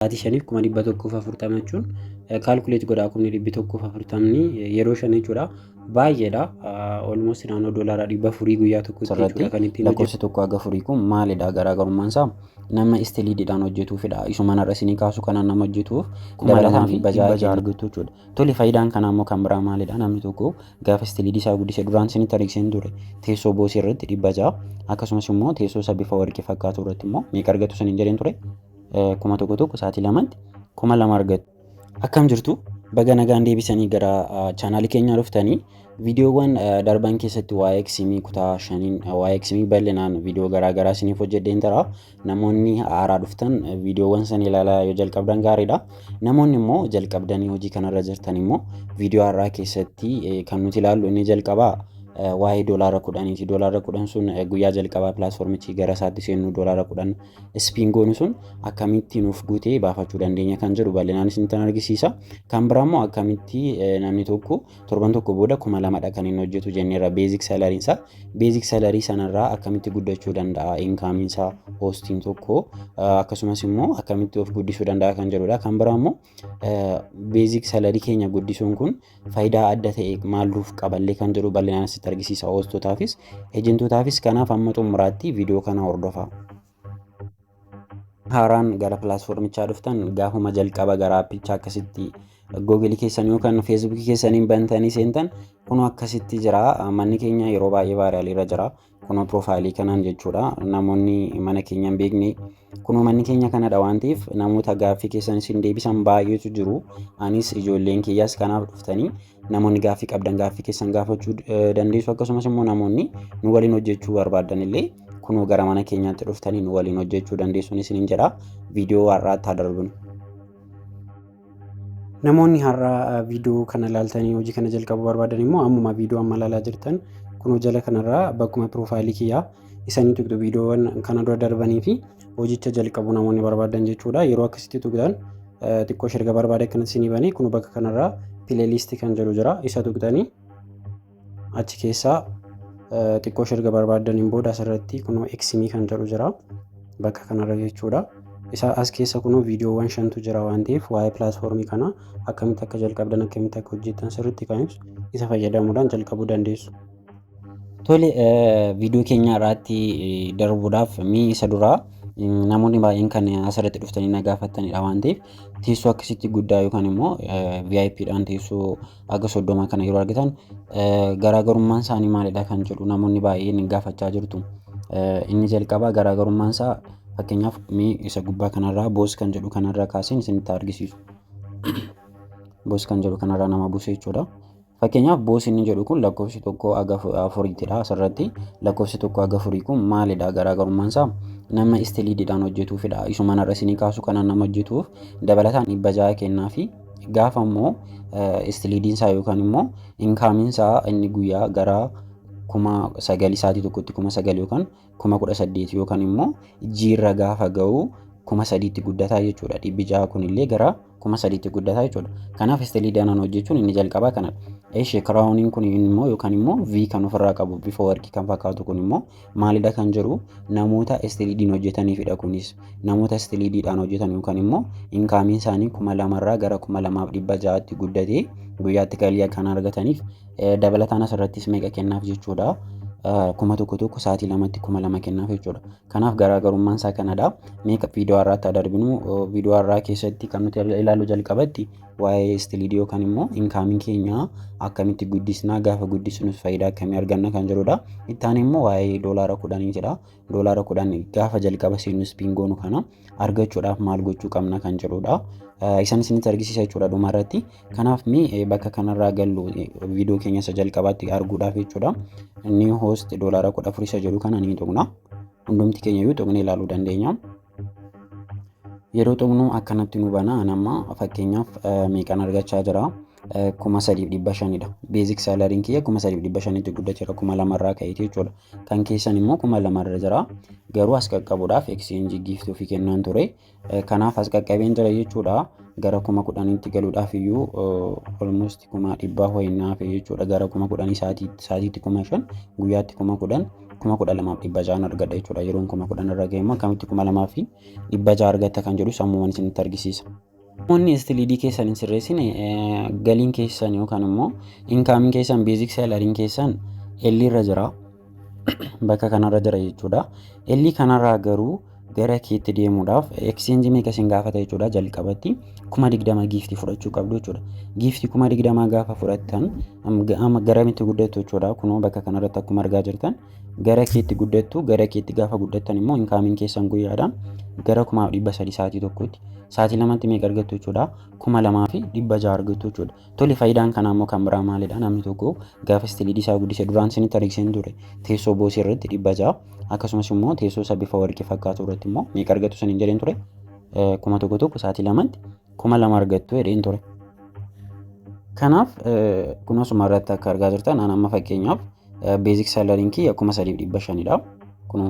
Sa'aatii shaniif 140,000 jechuun calculate godhaa, 140,000 yeroo shan jechuudha. Baay'eedha. Almost naannoo $400 guyyaa tokkotti jechuudha kan ittiin Lakkoofsi 1 haga 4 kun maalidha garaagarummaan isaa? Nama steadyidhaan hojjetuufidha. Isuma narra isinii kaasu kanaan nama hojjetuuf dabalataan fi 600 argattu jechuudha. Tole, faayidaan kanaa immoo kan biraa maalidha? Namni tokko gaafa steady isaa guddise, duraan isinitti agarsiiseen ture, teessoo bossii irratti 600, akkasumas immoo teessoo isa bifa warqii fakkaatu irratti immoo meeqa argattu isiniin jedheen ture? 1000 tokko sa'aatii lamatti 2000 argattu. Akkam jirtu? Baga nagaan deebisanii gara chaanaalii keenyaa dhuftanii. Viidiyoowwan darban keessatti waa'ee Ximii kutaa shaniin waa'ee Ximii bal'inaan viidiyoo garaa garaa isiniif hojjedheen jira. Namoonni haaraa dhuftan viidiyoowwan san ilaalaa yoo jalqabdan gaariidha. Namoonni immoo jalqabdanii hojii kanarra jirtan immoo viidiyoo har'aa keessatti kan nuti ilaallu inni jalqabaa waa'ee $10ti. $10 sun guyyaa jalqabaa platformichi gara isaatti seennu $10 spin goonu sun akkamitti nuuf guutee baafachuu dandeenya kan jedhu bal'inaan isinitti argisiisa. Kan biraa immoo akkamitti namni tokko torban tokko booda 2000dha kan inni hojjetu jenneerra basic salaryn isaa. Basic salary sanarraa akkamitti guddachuu danda'a incomeiin isaa hostiin tokko, akkasumas immoo akkamitti of guddisuu danda'a kan jedhudha. Kan biraa immoo basic salary keenya guddisuun kun faayidaa adda ta'e maal nuuf qaballee kan jedhu bal'inaan asitti argisiisa, hostotaafis agentootaafis. Kanaaf amma xumuraatti viidiyoo kana hordofaa. Haaraan gara platformichaa dhuftan gaafuma jalqaba gara appichaa akkasitti Googleii keessan yookaan Facebookii keessaniin bantanii seentan kunoo akkasitti jira. Manni keenya yeroo baay'ee viralii irra jira. Kunoo profileii kanaan jechuudha. Namoonni mana keenya hin beekne kunoo manni keenya kanadha waan ta'eef namoota gaaffii keessan isin deebisan baay'eetu jiru. Anis, ijoolleen kiyyaas. Kanaaf dhuftanii namoonni gaaffii qabdan gaaffii keessan gaafachuu dandeessu. Akkasumas immoo namoonni nu waliin hojjechuu barbaadan illee kunoo gara mana keenyaatti dhuftanii nu waliin hojjechuu dandeessuun isiniin jedha. Viidiyoo har'aatti haa darbinu. Namoonni har'a viidiyoo kana ilaaltanii hojii kana jalqabuu barbaadan immoo ammuma viidiyoo amma ilaalaa jirtan kunoo jala kanarraa bakkuma profileii kiyyaa isanii tuqxu, viidiyoowwan kana dura darbanii fi hojicha jalqabuu namoonni barbaadan jechuudha. Yeroo akkasitti tuqxan xiqqoo erga barbaade akkanatti isinii banee kunoo bakka kanarraa playlistii kan jedhu jira. Isa tuqxanii achi keessaa xiqqoo erga barbaadaniin booda asirratti kunoo Ximii kan jedhu jira bakka kanarra jechuudha. Isa as keessa kunoo viidiyoowwan shantu jira waan ta'eef waa'ee platformii kana akkamitti akka jalqabdan, akkamitti akka hojjettan sirriitti kan ibsu isa fayyadamuudhaan jalqabuu dandeessu. Tole, viidiyoo keenya irraatti darbuudhaaf mi'i isa duraa namoonni baay'een kan asirratti dhuftanii na gaafatanidha waan ta'eef, teessoo akkasitti guddaa yookaan immoo VIPdhaan teessoo haga 30 kana yeroo argitan garaagarummaan isaanii maalidha kan jedhu namoonni baay'een gaafachaa jirtu. Inni jalqabaa garaagarummaan isaa, fakkeenyaaf mi'i isa gubbaa kanarraa boss kan jedhu kanarraa kaaseen isinitti argisiisu. Boss kan jedhu kanarraa nama buuse jechuudha. Fakkeenyaaf boss inni jedhu kun lakkoofsi 1 haga 4ttidha asirratti. Lakkoofsi 1 haga 4 kun maalidha garaagarummaan isaa? Nama steadyidhaan hojjetuufidha. Isuma narra isinii kaasu kanaan nama hojjetuuf dabalataan 600 kennaa fi gaafa immoo steadyn isaa yookaan immoo incomeiin isaa inni guyyaa gara 9000, sa'aatii tokkotti 9000 yookaan 18,000 yookaan immoo jiirra gaafa ga'u 3000tti guddataa jechuudha. 600 kunillee gara 3000tti guddataa jechuudha. Kanaaf steadydhaan hojjechuun inni jalqabaa kanadha. Eeshe, crowniin kun immoo yookaan immoo V kan ofirraa qabu, bifa warqii kan fakkaatu kun immoo maalidha kan jedhu, namoota steadydhaan hojjetaniifidha kunis. Namoota steadydhaan hojjetan yookaan immoo incomeiin isaanii 2000rraa gara 2600tti guddatee guyyaatti galii kan argataniif dabalataan asirrattis meeqa kennaaf jechuudha? 1000 tokko sa'aatii lamatti 2000 kennaaf jechuudha. Kanaaf garaagarummaan isaa kanadha. Meeqa viidiyoo har'aatti haa darbinu. Viidiyoo har'aa keessatti kan nuti ilaallu jalqabatti waa'ee steady yookaan immoo incomeiin keenya akkamitti guddisnaa, gaafa guddisnus faayidaa akkamii arganna kan jedhudha. Itti aanee immoo waa'ee $10tiidha. $10 gaafa jalqaba seennu spin goonu kana argachuudhaaf maal gochuu qabna kan jedhudha. Isaan isinitti argisiisa jechuudha dhumarratti. Kanaaf mi bakka kanarraa gallu viidiyoo keenya isa jalqabaatti arguudhaaf jechuudha. New host $14 isa jedhu kana ni tuqna. Hundumti keenya iyyuu tuqnee ilaaluu dandeenya. Yeroo tuqnu akkanatti nu bana. Ani amma fakkeenyaaf meeqan argachaa jira? 3500dha. Basic salaryn kiyya 3500tti guddateera, 2000rraa ka'eeti jechuudha. Kan keessan immoo 2000rra jira. Garuu as qaqqabuudhaaf exchange gift ofii kennaan ture. Kanaaf as qaqqabeen jira jechuudha. Gara 10,000tti galuudhaaf iyyuu almost 100,000 ho'innaa hafe jechuudha. Gara 10,000 saatiitti 5000, guyyaatti 10,000. 12,600 argadha jechuudha. Yeroon 10,000 irra ga'e immoo akkamitti 2,600 argatta kan jedhu sammuumaan isinitti argisiisa. Namoonni STLD keessan hin sirreessine, galiin keessan yookaan immoo incomeiin keessan, basic salaryn keessan L irra jira. Bakka kanarra jira jechuudha. L kanarraa garuu gara keetti deemuudhaaf exchange meeqa isin gaafata jechuudha? Jalqabatti 20,000 giftii fudhachuu qabdu jechuudha. Giftii 20,000 gaafa fudhattan amma garamitti guddattu jechuudha? Kunoo bakka kanarratti akkuma argaa jirtan gara keetti guddattu. Gara keetti gaafa guddattan immoo incomeiin keessan guyyaadhaan gara 3,300 sa'aatii tokkotti. Sa'aatii lamatti meeqa argattu jechuudha? 2,600 argattu jechuudha. Tole, faayidaan kanaa immoo kan biraa maalidha? Namni tokko gaafa STLD isaa guddise, duraan isinitti argisiisan ture, teessoo boosii irratti 600, akkasumas immoo teessoo isa bifa warqii fakkaatu irratti immoo meeqa argattu isiniin jedheen ture? 1000 tokko, sa'aatii lamatti 2,000 argattu jedheen ture. Kanaaf kun asuma irratti akka argaa jirtan, an amma fakkeenyaaf basic salaryn kiyya 3,500dha. Kun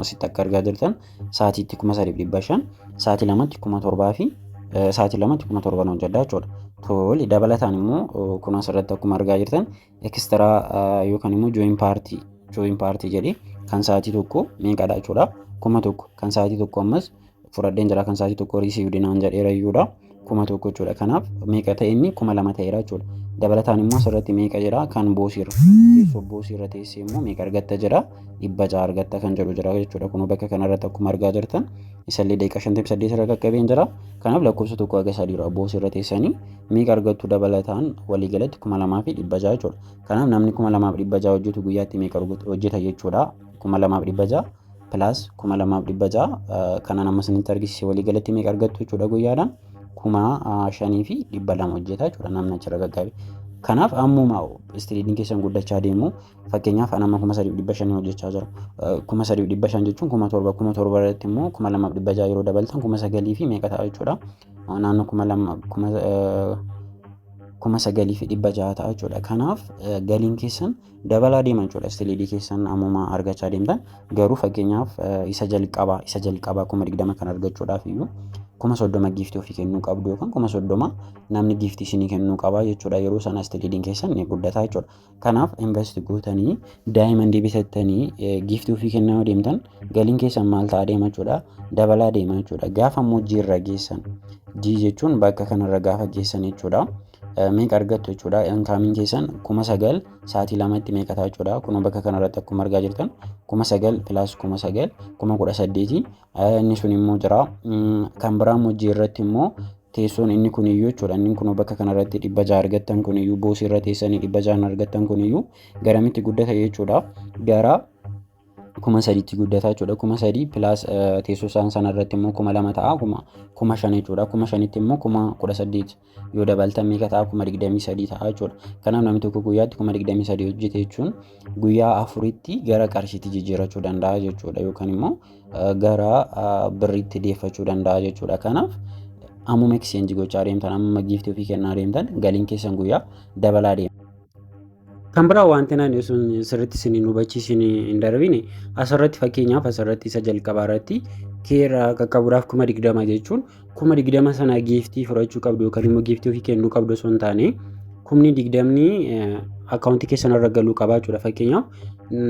asitti akka argaa jirtan sa'aatiitti 3,500, sa'aatii lamatti 7,000 fi sa'aatii lamatti 7,000 hojjedha jechuudha. Tole, dabalataan immoo kun asirratti akkuma argaa jirtan extra yookaan immoo join party jedhee kan sa'aatii tokko meeqadha jechuudha? 1,000. Kan sa'aatii tokko ammas fudhadheen jira, kan sa'aatii tokko received naan jedheera iyyuudha. 1,000 jechuudha. Kanaaf meeqa ta'e inni? 2,000 ta'eera jechuudha. Dabalataan immoo asirratti meeqa jedha? Kan boosiirra, teessoo boosiirra teessee immoo meeqa argatta jedha? 600 argatta kan jedhu jira jechuudha. Kun bakka kanarratti akkuma argaa jirtan isallee daqiiqaa 58 irra qaqqabeen jira. Kanaaf lakkoofsa tokko haga sadiirra boosiirra teessanii meeqa argattu dabalataan? Waliigalatti 2,600 jechuudha. Kanaaf namni 2,600 hojjetu guyyaatti meeqa hojjeta jechuudha? 2,600 plus 2,600 kana nama isinitti argisiise, waliigalatti meeqa argattu jechuudha guyyaadhaan? 5,200 hojjeta jechuudha namni achirra qaqqabe. Kanaaf ammuma STLDn keessan guddachaa deemu, fakkeenyaaf an amma 3,500 hojjechaa jira. 3,500 jechuun 7,000, 7,000 irratti immoo 2,600 yeroo dabaltan 9,000 fi meeqa ta'a jechuudha? Naannoo 2,000, 9,600 ta'a jechuudha. Kanaaf galiin keessan dabalaa deema jechuudha. STLD keessan ammuma argachaa deemtan garuu fakkeenyaaf isa jalqabaa 20,000 kan argachuudhaaf iyyuu 30,000 giftii ofii kennuu qabdu yookaan 30,000 namni giftii isinii kennuu qaba jechuudha. Yeroo sana STLDn keessan ni guddata jechuudha. Kanaaf invest gootanii, diamondii bitattanii, giftii ofii kennaa yoo deemtan galiin keessan maal ta'aa deema jechuudha? Dabalaa deema jechuudha. Gaafa immoo G irra geessan, G jechuun bakka kanarra gaafa geessan jechuudha, meeqa argattu jechuudha? Incomeiin keessan 9,000 sa'aatii lamatti meeqa ta'a jechuudha? Kun bakka kanarratti akkuma argaa jirtan 9,000 plus 9,000 18,000. Inni sun immoo jira. Kan biraa immoo J irratti immoo teessoon inni kun iyyuu jechuudha. Inni kun bakka kanarratti 600 argattan kun iyyuu, boosii irra teessanii 600 argattan kun iyyuu garamitti guddata jechuudha? Gara 3,000tti guddata jechuudha. 3,000 plus teessoo isaan sana irratti immoo 2,000 ta'a, 5,000 jechuudha. 5,000tti immoo 18,000 yoo dabaltan meeqa ta'a? 23,000 ta'a jechuudha. Kanaaf namni tokko guyyaatti 23,000 hojjete jechuun guyyaa afuritti gara qarshiitti jijjiirrachuu danda'a jechuudha yookaan immoo gara birriitti deeffachuu danda'a jechuudha. Kanaaf ammuma exchange gochaa deemtan, ammuma giftii ofii kennaa deemtan, galiin keessan guyyaa dabalaa deema. Kan biraa wanti ani sirriitti isin hin hubachiisin hin darbine, asirratti fakkeenyaaf asirratti isa jalqabaa irratti keera qaqqabuudhaaf 20,000 jechuun 20,000 sana giftii fudhachuu qabdu yookaan immoo giftii ofii kennuu qabdu osoo hin taane, 20,000 akkaawuntii keessan irra galuu qaba jechuudha. Fakkeenyaaf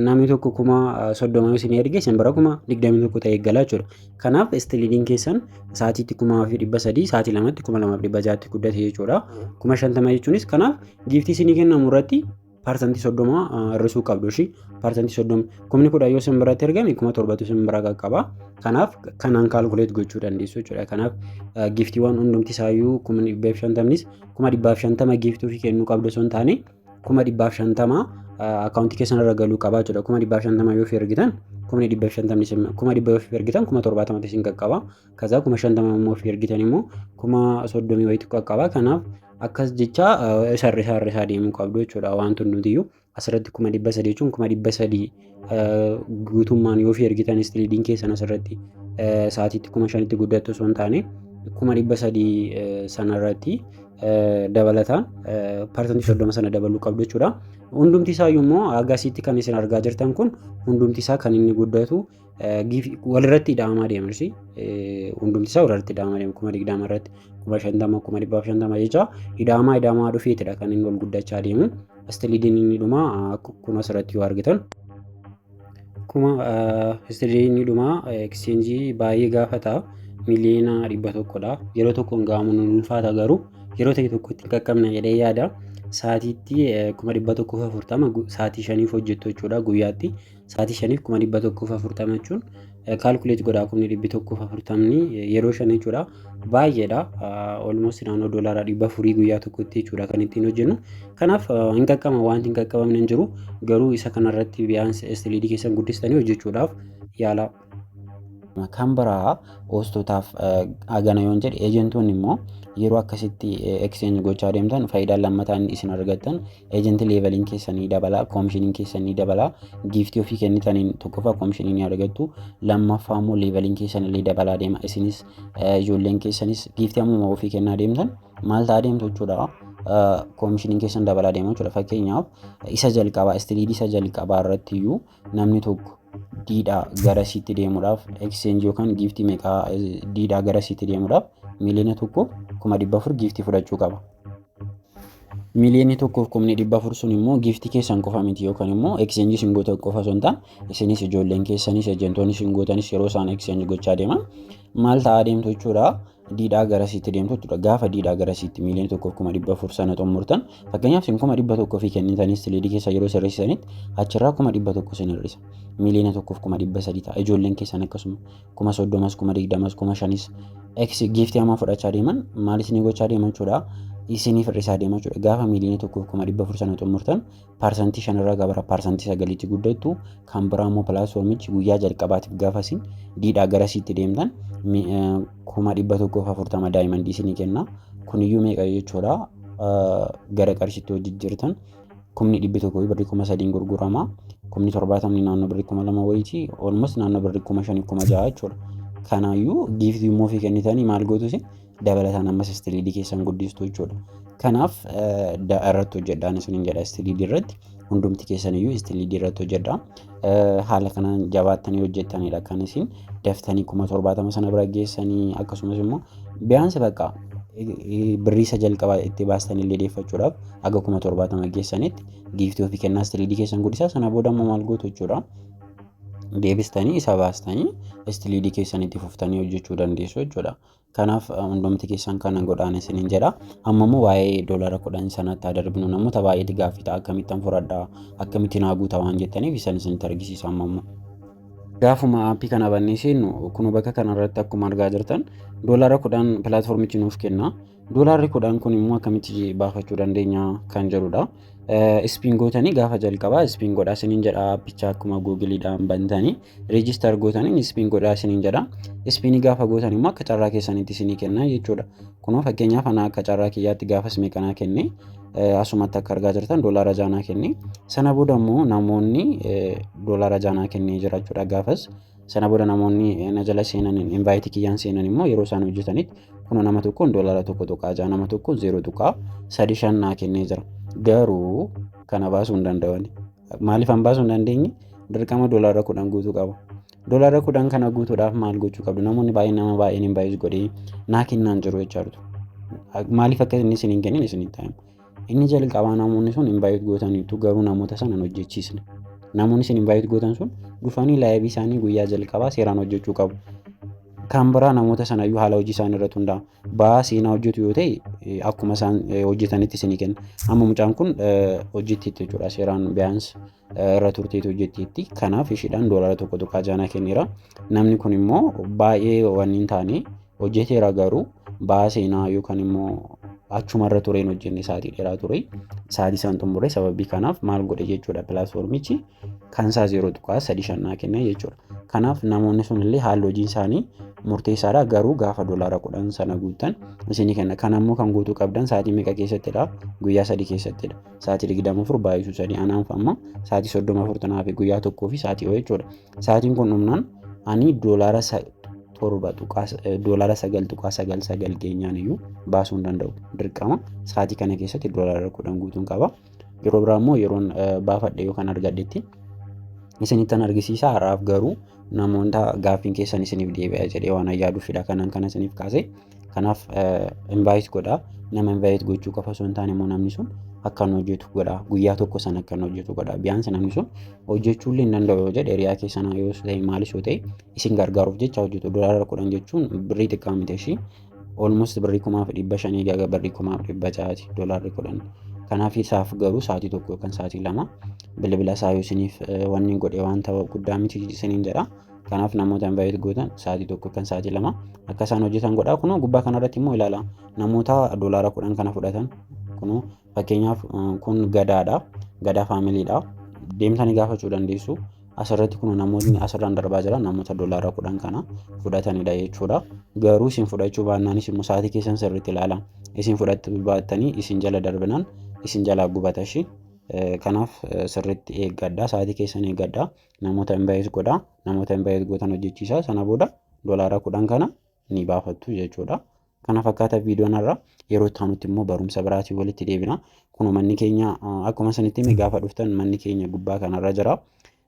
namni tokko 30,000 yoo isin erge, isin bira 21,000 ta'ee gala jechuudha. Kanaaf STLDn keessan sa'aatiitti 3,300, sa'aatii lamatti 2,600tti guddate jechuudha. 50,000 jechuunis kanaaf giftii isinii kennamu irratti 30% hir'isuu qabdu ishii. 30%, 10,000 yoo isin biratti ergame, 7,000tu isin bira qaqqaba. Kanaaf kanaan calculate gochuu dandeessu jechuudha. Kanaaf giftiiwwan hundumti isaayyuu 150,000nis 150,000 giftii ofii kennuu qabdu osoo hin taane, 150,000 akkaawuntii keessan irra galuu qaba jechuudha. 150,000 yoo ergitan, 150,000, 100,000 yoo ergitan, 70,000tu isin qaqqaba. Kazaa 50,000 immoo ofii ergitan immoo 30,000 wayiitu qaqqaba. Kanaaf akkas jecha sarri sarri isaa deemuu qabdu jechuudha. Wanti hundumtiyyuu asirratti 300,000 jechuun 300,000 guutummaan yoo ofii ergitan STLDn keessan asirratti sa'aatiitti 5,000tti guddattu osoo hin taane, 300,000 sanarratti dabalataan 30% sana dabaluu qabdu jechuudha. Hundumti isaayyuu immoo agasitti kan isin argaa jirtan kun hundumti isaa kan inni guddatu walirratti hidhamaa deema. Hundumti isaa walirratti hidhamaa deema. 20,000 irratti 50,000, 150,000 jecha hidhamaa hidhamaa dhufeetidha kan inni ol guddachaa deemu. STLDn inni dhuma kun asirratti yoo argitan Akkuma istiriinii dhumaa exchange baay'ee gaafata. 100,000,000dha. Yeroo tokkoon ga'amuun ni ulfaata, garuu yeroo ta'e tokkotti hin qaqqabna jedhee yaada. Sa'aatiitti 140,000 sa'aatii 5f hojjettu jechuudha guyyaatti. Sa'aatii 5f 140,000 jechuun calculate godhaa, 140,000 yeroo 5 jechuudha. Baay'eedha. Almost naannoo $400 guyyaa tokkotti jechuudha kan ittiin hojjennu. Kanaaf hin qaqqabama, wanti hin qaqqabamne hin jiru. Garuu isa kanarratti biyyaansi istiliidii keessan guddistanii hojjechuudhaaf yaala. Kan biraa hoostotaaf hagana yoon jedhe, eejentoonni immoo yeroo akkasitti exchange gochaa deemtan faayidaan lammataa inni isin argattan agent leveliin keessanii dabala, commissioniin keessanii dabala. Giftii ofii kennitaniin tokkoffaa commissionii ni argattu, lammaffaa immoo leveliin keessan illee dabalaa deema. Isinis ijoolleen keessanis giftii ammuma ofii kennaa deemtan maal ta'aa deemtu jechuudha? Commissioniin keessan dabalaa deema jechuudha. Fakkeenyaaf isa jalqabaa, istiliidii isa jalqabaa irratti iyyuu namni tokko diidhaa gara sitti deemuudhaaf exchange yookaan giftii meeqaa, diidhaa gara sitti deemuudhaaf 1,400,000 giftii fudhachuu qaba. 1,400,000 sun immoo giftii keessan qofa miti, yookaan immoo exchange isin gootan qofa osoo hin taane, isinis ijoolleen keessanis ejentoonni isin gootanis yeroo isaan exchange gochaa deeman maal ta'aa deemtu jechuudha? Diidhaa gara sitti deemtu jechuudha. Gaafa diidhaa gara sitti 1,400,000 sana xumurtan, fakkeenyaaf isin 100,000 fi kennitanis liidii keessa yeroo sirreessitanitti achirraa 100,000 isin hir'isa. 1,300,000 ta'a. Ijoolleen keessan akkasuma 30,000s, 20,000s, 5,000s ex giftii hamaa fudhachaa deeman maal isinii gochaa deeman jechuudha? Isiniif hir'isaa deema jechuudha. Gaafa 1,400,000 sana xumurtan 5% irraa gara 9%tti guddattu. Kan biraa immoo platformichi guyyaa jalqabaatiif gaafa isin diidhaa gara sitti deemtan 140,000 diamondii isinii kenna. Kuniyyuu meeqa jechuudha? Gara qarshiitti hojii jirtan 100,000 fi birrii 3,000 gurgurama. 70,000 naannoo birrii 2,000 wayitii, almost naannoo birrii 5,000, 6,000 jechuudha. Kanaayyuu giftii immoo ofii kennitanii maal gootu isin? Dabalataan ammas istiliidii keessan guddistu jechuudha. Kanaaf irratti hojjedhaan isiniin jedha, istiliidii irratti hundumti keessan iyyuu istiliidii irratti hojjedha. Haala kanaan jabaattanii hojjettanidha kan isin daftanii 70,000 sana bira geessanii, akkasumas immoo biyaansi bakka birrii isa jalqabaa itti baastan illee deeffachuudhaaf haga 70,000 geessanitti giftii ofii kennaa istiliidii keessan guddisaa. Sana booda immoo maal gootu jechuudha? Deebistanii isa baastanii istiliidii keessan itti fuftanii hojjechuu dandeessu jechuudha. Kanaaf hundumti keessan kana godhaan isiniin jedha. Amma immoo waa'ee $10 sanatti haa darbinu. Namoota baay'eetti gaaffii ta'a, akkamittan fudhadhaa, akkamittiin haa guutaa waan jettaniif isan isinitti argisiisa amma immoo. Gaafuma aappii kana bannee seennu kun bakka kanarratti akkuma argaa jirtan $10 platformichi nuuf kenna. Doolaarri 10 kun immoo akkamitti baafachuu dandeenya kan jedhudha. Spin gootanii gaafa jalqabaa spin godhaa isiniin jedha. Aappichaa akkuma Googleiidhaan bantanii register gootanii spin godhaa isiniin jedha. Spinii gaafa gootan immoo akka carraa keessanitti isinii kenna jechuudha. Kunoo fakkeenyaaf ana akka carraa kiyyaatti gaafas meeqanaa kenne? Asumatti akka argaa jirtan $6 naa kenne. Sana booda immoo namoonni $6 naa kennee jira jechuudha gaafas. Sana booda namoonni na jala seenan, inviteii kiyyaan seenan immoo yeroo isaan hojjetanitti kunoo nama tokkoon $1.6, nama tokkoon 0.35 naa kennee jira. Garuu kana baasuu hin danda'ani. Maaliif an baasuu hin dandeenye? Dirqama $10 guutuu qaba. $10 kana guutuudhaaf maal gochuu qabdu? Namoonni baay'een, nama baay'een invite godhee naa kennaan jiru jechaadha. Maaliif akka inni isin hin kennin isin hin? Inni jalqabaa namoonni sun invite gootaniitu, garuu namoota sana hin hojjechiisne. Namoonni isin invite gootan sun dhufanii liveii isaanii guyyaa jalqabaa seeraan hojjechuu qabu. Kan biraa namoota sanayyuu haala hojii isaanii irratti hundaa'a. Ba'aa seenaa hojjetu yoo ta'e akkuma isaan hojjetanitti isinii kenna. Amma mucaan kun hojjetteetti jechuudha, seeraan biyaans irra turteetu hojjetteetti. Kanaaf ishiidhaan $1.6 kenneera. Namni kun immoo baay'ee waan hin taane hojjeteera, garuu ba'aa seenaa yookaan immoo achumarra tureen hojjenne, sa'aatii dheeraa ture. Sa'aatii isaan xumure. Sababii kanaaf maal godhe jechuudha? Platformichi kan isaa 0.35 naa kenna jechuudha. Kanaaf namoonni sun illee haalli hojii isaanii murteessaadha, garuu gaafa $10 sana guuttan isinii kenna. Kan ammoo kan guutuu qabdan sa'aatii meeqa keessattidha? Guyyaa 3 keessattidha. Sa'aatii 24 baay'isuu 3, anaaf amma sa'aatii 34 tanaaf guyyaa tokkoo fi sa'aatii jechuudha. Sa'aatiin kun dhumnaan ani $7 tuqaa $9.99 geenyaan iyyuu baasuu hin danda'u. Dirqama sa'aatii kana keessatti $10 guutuun qaba. Yeroo biraa immoo yeroon baafadhe yookaan argadhetti isinittan argisiisa. Har'aaf garuu namoota gaaffiin keessan isiniif deebi'a jedhee waan yaaduufidha kanan kana isiniif kaase. Kanaaf invite godhaa. Nama invite gochuu qofa osoo hin taane immoo namni sun Akka inni hojjetu godha. Guyyaa tokko sana akka inni hojjetu godha. Biyaansi namni sun hojjechuullee hin danda'u yoo jedhe, hiriyaa keessan yoo ta'e, maalis yoo ta'e, isin gargaaruuf jecha hojjetu. $10 jechuun birrii xiqqaa miti ishii. Almost birrii 1500 gaga birrii 1600ti $10. Kanaaf isaaf garuu sa'aatii 1 yookaan sa'aatii 2 bilbila isaa yoo isiniif wanni godhe wanta guddaa miti isiniin jedha. Kanaaf namoota invite gootan sa'aatii 1 yookaan sa'aatii 2 akka isaan hojjetan godha. Kunoo gubbaa kanarratti immoo ilaala. Namoota $10 kana fudhatan kunoo fakkeenyaaf kun Gadaadha. Gadaa familydha. Deemtanii gaafachuu dandeessu. Asirratti kun namootni asirraan darbaa jiran namoota $10 kana fudhatanidha jechuudha. Garuu isin fudhachuu baannaanis immoo sa'aatii keessan sirriitti ilaala. Isin fudhachuu baattanii isin jala darbinaan isin jalaa gubata ishii. Kanaaf sirriitti eeggadha. Sa'aatii keessan eeggadha. Namoota invite godha. Namoota invite gootan hojjechiisa. Sana booda $10 kana ni baafattu jechuudha. Kana fakkaata viidiyoon irra. Yeroo itti aanutti immoo barumsa biraatiin walitti deebina. Kun manni keenya akkuma isinitti hime, gaafa dhuftan manni keenya gubbaa kanarra jira.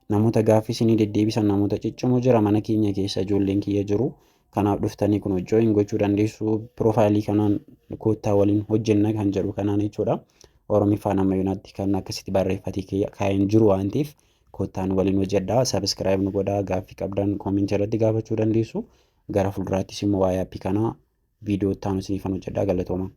Namoota gaaffii isinii deddeebisan, namoota ciccimoo jira mana keenya keessa, ijoolleen kiyya jiru. Kanaaf dhuftanii kun join gochuu dandeessu. Profile kanaan koottaa waliin hojjenna kan jedhu kanaan jechuudha. Oromiffaan amma yoonaatti kan akkasitti barreeffatee kaa'een jiru waan ta'eef koottaan waliin hojjedhaa. Subscribe nu godhaa. Gaaffii qabdan comment irratti gaafachuu dandeessu. Gara fuulduraattis immoo waa'ee app kanaa viidiyoo itti aanu isiniifan hojjedhaa. Galatooma.